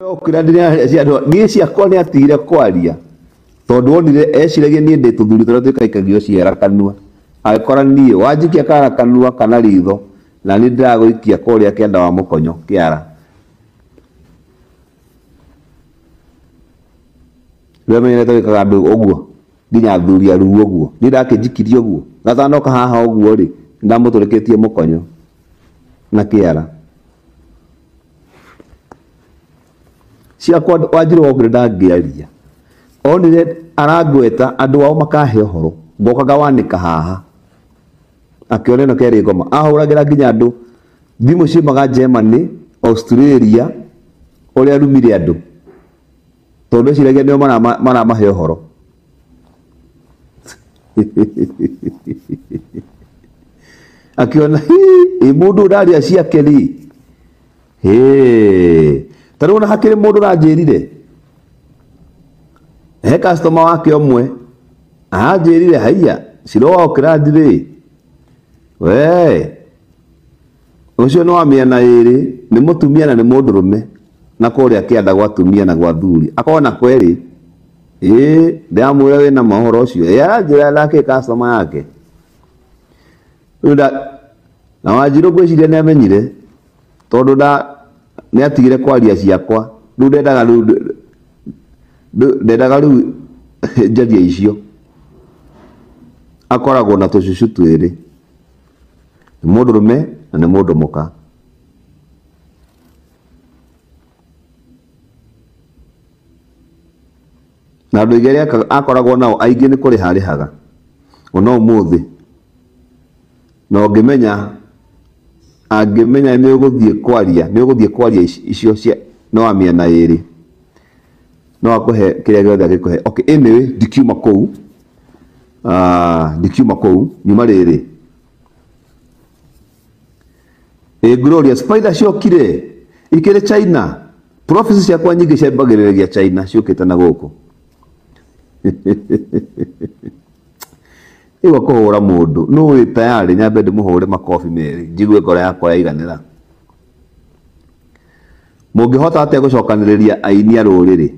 Okĩra niĩ ciakwa nĩ atigire kwaria tondũ onire eciragia niĩ ndĩ tũthuri tũrĩa twĩkaikagio ciara kanua, agĩkora niĩ wanjikia kara kanua kana ritho na niĩ ndĩragũikia kũrĩa kĩanda wa mũkonyo kĩara. Rĩu amenyerete gwĩkaga andũ ũguo nginya athuri aruu ũguo, niĩ ndakĩnjikirie ũguo gatanoka haha ũguo rĩ, ndamũtũrĩkĩtie mũkonyo na kĩara. Ciakwa Wanjirũ okire ndangĩaria, onire arangweta andũ ao makahe ũhoro, ngoka ngawanĩka haha, akĩona ĩno kerĩ ngoma, ahũragĩra nginya andũ thimũ ciumaga Germany, Australia, ũrĩa arumire andũ tondũ eciragia nĩo maramahe ũhoro. Akĩona ĩ mũndũ ũraria ciake rĩ, ta rĩu ona hakĩrĩ mũndũ ũranjĩrire he customer wake ũmwe aranjĩrire haiya Shiro wa Auckland rĩ, we ũcio nĩ wa mĩena ĩrĩ, nĩ mũtumia na nĩ mũndũrũme, na kũrĩa kĩanda gwa atumia na gwa athuri akona kwerĩ. Ĩĩ ndĩramwĩra wĩna ma ũhoro ũcio, ĩ aranjĩra ndakĩ customer yake. Rĩu na Wanjirũ ngwĩciria nĩ amenyire tondũ nĩ atigire kwaria ciakwa, rĩu ndendaga rĩu ndendaga rĩu njarie icio. Akoragwo na tũcucu twĩrĩ, nĩ mũndũrũme na nĩ mũndũ mũka. Na andũ aingĩ arĩa akoragwo nao aingĩ nĩ kũrĩha arĩhaga ona ũmũthĩ, na ũngĩmenya angĩmenya nĩ ũgũthiĩ kwaria, nĩ ũgũthiĩ kwaria icio cia no wa mĩena ĩrĩ, no akũhe kĩrĩa gĩothe angĩkũhe. Okay, anyway, ndikiuma kũu, ndikiuma kũu, nyuma rĩrĩ. Ĩ Gloria, spider ciokire ikĩrĩ China, prophecy ciakwa nyingĩ ciambagĩrĩria China ciũkĩte na gũkũ. Igua kũhũra mũndũ nũ wĩ tayarĩ nyambe ndĩmũhũre makobi merĩ njigue ngoro yakwa yaiganĩra. Mũngĩhota atĩa gũcokanĩrĩria aini a rũrĩrĩ?